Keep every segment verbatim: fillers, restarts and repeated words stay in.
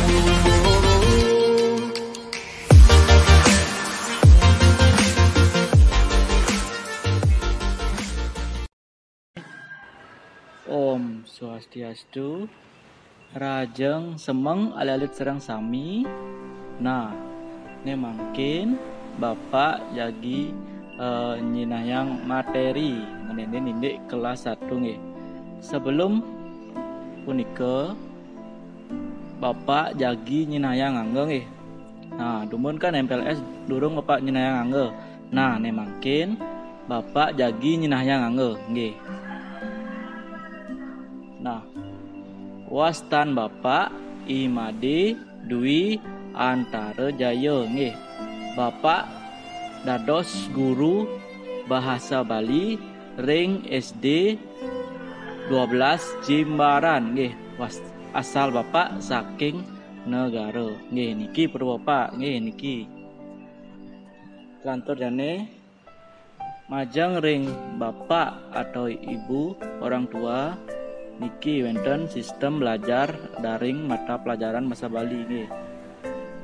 Om Swastiastu. Rahajeng semeng alit-alit sareng sami. Nah, né mangkin Bapak jagi, eh, nyinahang materi ngenénin indik kelas satu nggih. Sebelum punika, Bapak jagi nyinahang angga nggih. Nah, dumun kan M P L S durung Bapak nyinahang angga. Nah, né mangkin Bapak jagi nyinahang angga nggih. Nah, wastan Bapak I Madé Dwi Antara Jaya nggih. Bapak dados guru bahasa Bali ring S D dua belas Jimbaran nggih. Was-, asal Bapak saking Negara nggih. Niki purwa Bapak nggih niki. Selanturnyané majeng ring Bapak atau Ibu orang tua niki wénten sistem belajar daring mata pelajaran bahasa Bali nggih.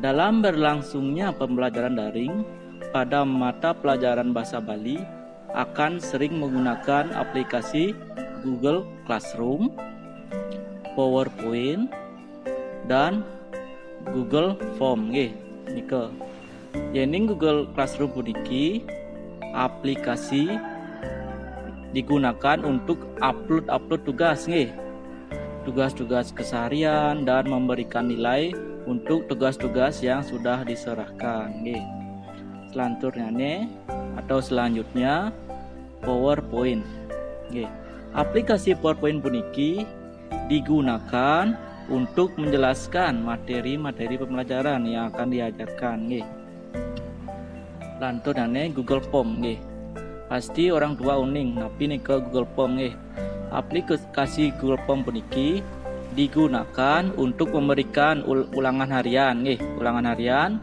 Dalam berlangsungnya pembelajaran daring pada mata pelajaran bahasa Bali akan sering menggunakan aplikasi Google Classroom, PowerPoint, dan Google Form nggih nika. Yéning Google Classroom puniki aplikasi digunakan untuk upload-upload tugas nggih. Tugas-tugas keseharian dan memberikan nilai untuk tugas-tugas yang sudah diserahkan nggih. Selanturnyané atau selanjutnya PowerPoint. Nggih. Aplikasi PowerPoint puniki digunakan untuk menjelaskan materi-materi pembelajaran yang akan diajarkan nggih. Selanturnyané Google Form nggih. Pasti orang tua uning napi nika Google Form nggih. Aplikasi Google Form puniki digunakan untuk memberikan ul-, ulangan harian nggih, ulangan harian,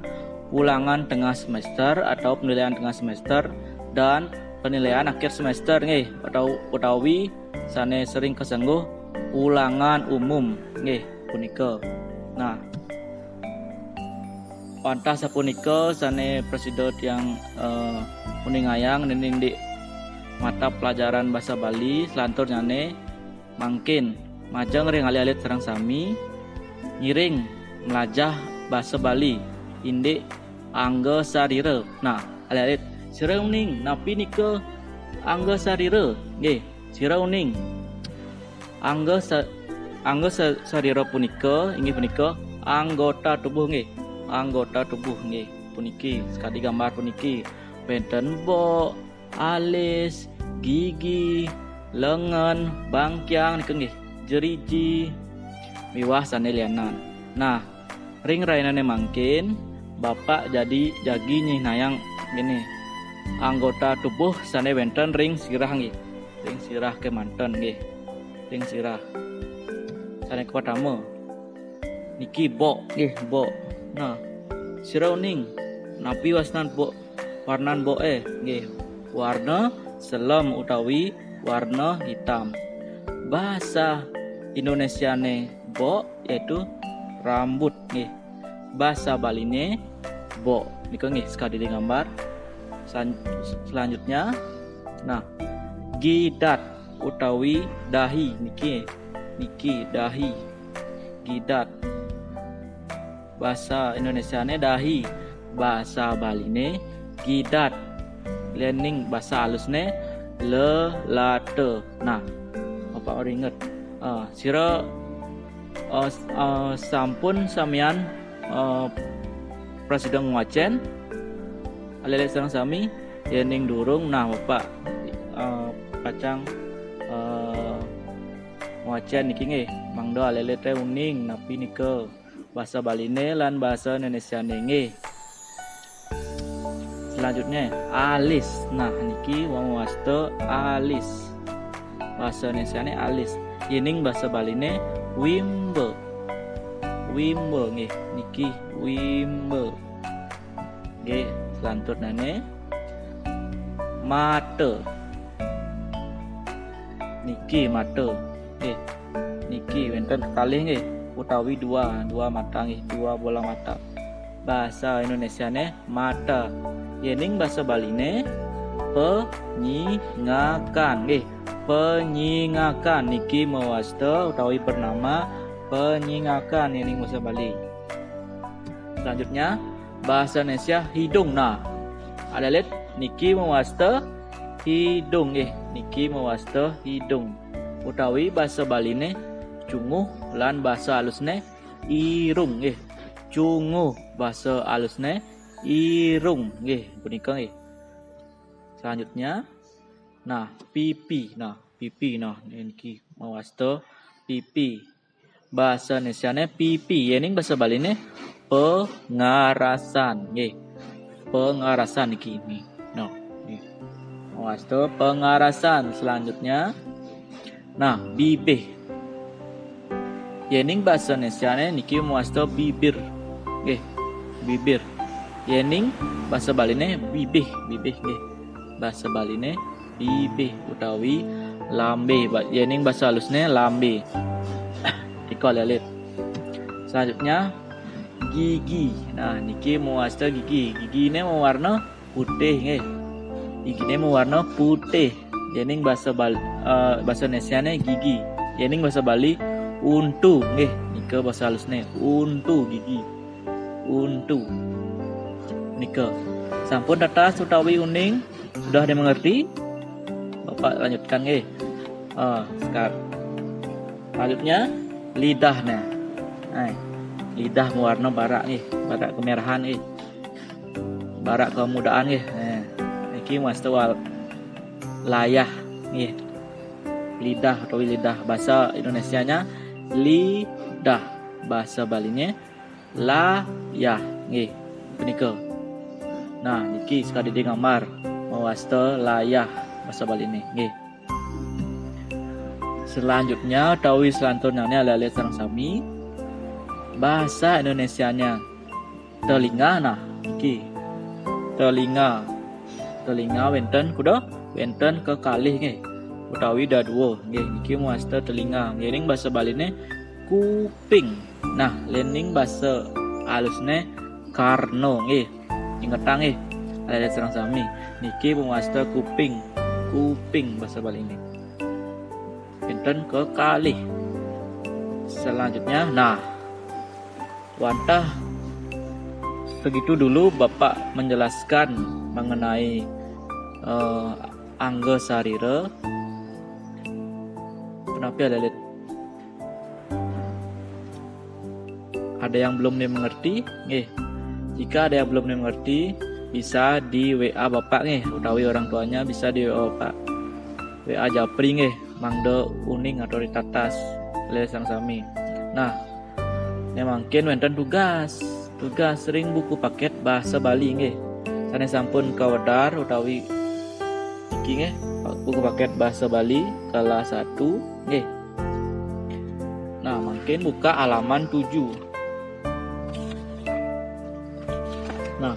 ulangan tengah semester atau penilaian tengah semester dan penilaian akhir semester nggih, atau utawi sané sering kasengguh ulangan umum nggih punika. Nah, wantah sapunika sané prasida tiang, eh, uningayang ngenénin indik mata pelajaran basa Bali, selanturnyané mangkin majeng ring alit-alit sareng sami ngiring mlajah basa Bali indik angga sarira. Nah, alit-alit, sira uning napi nika angga sarira? Nggih, sira uning. Angga sa-, angga sa-, sarira punika inggih punika anggota tubuh nggih. Anggota tubuh nggih. Puniki, sakadi gambar puniki. Wénten bok, alis, gigi, lengen, bangkiang nika nggih, jeriji, miwah sané lianan. Nah, ring rahinané mangkin, Bapak jadi jagi nyinahang kéné anggota tubuh sané wénten ring sirah nggih. Ring sirah kémanten nggih. Ring sirah. Sané kapertama, niki bok nggih, bok. Nah, sira uning napi wasnan bok, warnan boké nggih? Warna selem utawi warna hitam. Basa Indonésiané bok yaitu rambut nggih. Basa Baliné bok. Nika nggih sakadi di gambar. Selan-, selanjutnya, nah, gidat utawi dahi niki. Niki dahi. Gidat. Basa Indonésiané dahi. Basa Baliné gidat. Yéning basa alusné lelata. Nah, Bapak ori inget. Ah, sira, ah, s-, ah, sampun samian, ah, prasida ngwacén? Alit-alit sareng sami, yéning durung, nah, Bapak, ah, pacang, ah, ngwacén niki nggih. Mangda alit-alit té uning napi nika basa Baliné lan basa Indonésiané nggih. Selanjutnya, alis. Nah, niki wau wasta alis. Basa Indonésiané alis. Yéning basa Baliné wimba. Wimba nggih, niki wimba. Nggih, selanturnyané mata. Niki mata. Nggih. Niki wénten kekalih nggih. utawi dua, dua mata nggih, dua bola mata. Bahasa Indonesiane mata. Yening bahasa Baline penyingakan nggih. Penyingakan niki mawasta utawi bernama penyingakan yening bahasa Bali. Selanjutnya, bahasa Indonesia hidung. Nah, alit-alit niki mawasta hidung nggih. Niki mawasta hidung. Utawi bahasa Baline cunguh lan bahasa alusne irung nggih. Cunguh bahasa alusne irung nggih punika nggih. Selanjutnya, nah, pipi. Nah, pipi. Nah, niki mawasta pipi. Bahasa Indonesiane pipi, yening bahasa Baline pengarasan nggih. Pengarasan niki, nggih. Nah, nggih. Mawasta pengarasan. Selanjutnya, nah, bibih. Yening bahasa Indonesiane niki mawasta bibir. Nggih. Bibir. Yening bahasa Baline bibih, bibih nggih. Bahasa Baline bibih utawi lambe. Ba-, yening bahasa alusne lambe. Nika alit-alit. Selanjutnya, gigi. Nah, niki mawasta gigi. Gigine mawarna putih nggih. Gigine mawarna putih. Yening bahasa Bal-, eh, bahasa Indonesiane gigi. Yening bahasa Bali untu nggih. Nika bahasa alusne untu gigi. Untu. Nika. Sampun tatas utawi uning? Sudah dimengerti? Bapak lanjutkan nggih. Ah, sekar-, selanjutnya lidah nah. Nah, lidah mawarna barak nggih, barak kemerahan nggih. Barak kemudaan nggih. Nah, niki mawasta wal-, layah nggih. Lidah utawi lidah, bahasa Indonesianya lidah, bahasa Baline layah nggih. Punika. Nah, niki sakadi gambar mawasta layah bahasa Baline nggih. Selanjutnya utawi selanturnane alit-alit sareng sami, bahasa Indonesianya telinga. Nah, niki telinga. Telinga wenten kuda, wenten kekalih nggih. Utawi dadua nggih, niki mawasta telinga. Yening bahasa Baline kuping. Nah, yening bahasa alusne karna nggih. Ingetang nggih, alit-alit sareng sami. Niki mawasta kuping. Kuping bahasa Baline. Wenten kekalih. Selanjutnya, nah, wantah segitu dulu Bapak menjelaskan mengenai, eh, angga sarira. Kenapi alit-alit? Ada yang belum dimengerti? Nggih. Jika ada yang belum dimengerti, bisa di W A Bapak nggih, utawi orang tuanya bisa di W A Bapak. W A japri nggih, mangda uning atau ditatas alit-alit sareng sami. Nah, ne mangkin wenten tugas. Tugas ring buku paket bahasa Bali nggih. Sane sampun kawedar utawi niki nggih, buku paket bahasa Bali kelas satu nggih. Nah, mangkin buka halaman tujuh. Nah,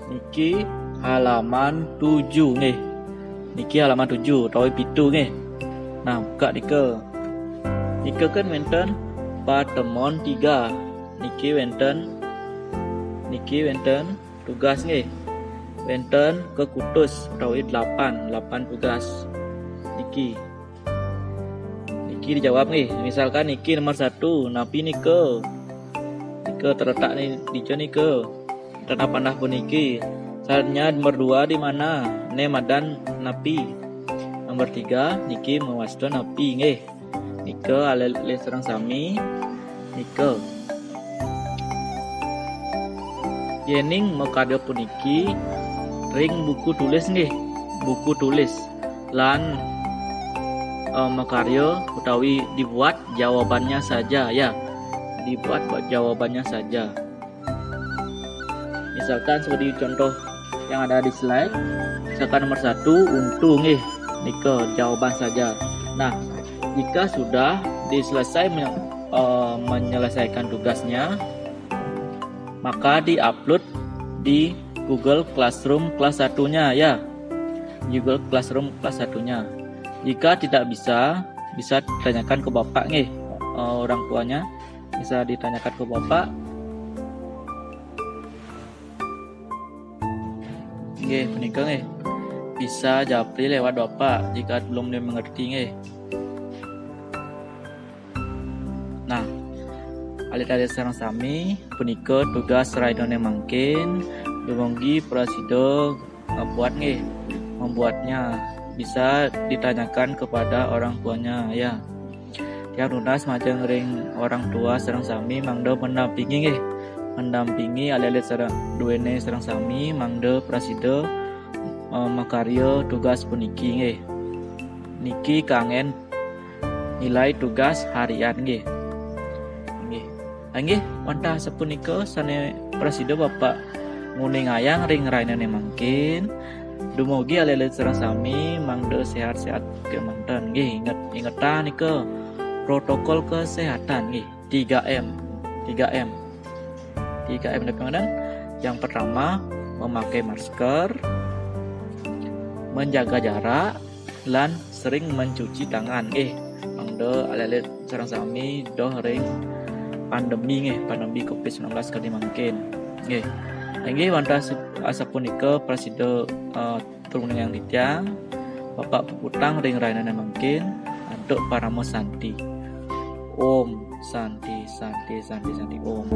niki halaman tujuh nggih. Niki halaman tujuh utawi pitu nggih. Nah, buka nika. Nika kan wenten patemon tiga. Niki wenten, niki wenten tugas nggih. Wenten kekutus utawi delapan, delapan tugas. Niki. Niki dijawab nggih. Misalkan niki nomor satu, napi nika? Nika terletak ni, dija nika. Tanah panah puniki. Syaratnya nomor dua di mana? Ne madan napi? Nomor tiga, niki mawasta napi nggih. Nika alit-alit sareng sami. Nika. Yening makarya puniki ring buku tulis nggih. Buku tulis. Lan, eh, makarya utawi dibuat jawabannya saja ya. Dibuat buat jawabannya saja. Misalkan seperti contoh yang ada di slide, misalkan nomor satu, untu nggih, nika jawaban saja. Nah, jika sudah diselesai men-, eh, menyelesaikan tugasnya, maka diupload di Google Classroom kelas satunya ya. Google Classroom kelas satunya. Jika tidak bisa, bisa tanyakan ke bapak nggih, eh, orang tuanya. Bisa ditanyakan ke Bapak. Nggih, punika nggih. Bisa japri lewat Bapak jika belum dimengerti nggih. Nah, alit-alit sareng sami, punika tugas rainane mangkin dumugi prasida ngebuat nggih, membuatnya. Bisa ditanyakan kepada orang tuanya ya. Tiang nunas majeng ring orang tua sareng sami mangda mendampingi nggih. Mendampingi alit-alit sareng duene sareng sami mangda prasida eh, makarya tugas puniki nggih. Niki kanggen nilai tugas harian nggih. Nggih. Inggih, wantah sapunika sane prasida Bapak nguningayang ring rainane mangkin. Dumugi alit-alit sareng sami mangda sehat-sehat kemanten nggih. Inget, ingetang nika protokol kesehatan nggih. Tiga M. Tiga M. Tiga M napa mangke? Yang pertama, memakai masker, menjaga jarak, lan sering mencuci tangan. Nggih, mangda alit-alit sareng sami doh ring pandemi nggih, pandemi covid sembilan belas kadi mangkin. Nggih. Inggih wantah se-, asapunika prasida eh, tulung yang titiang, Bapak puputang ring rainane mangkin antuk parama santi. Om Santi, Santi, Santi, Santi, Om.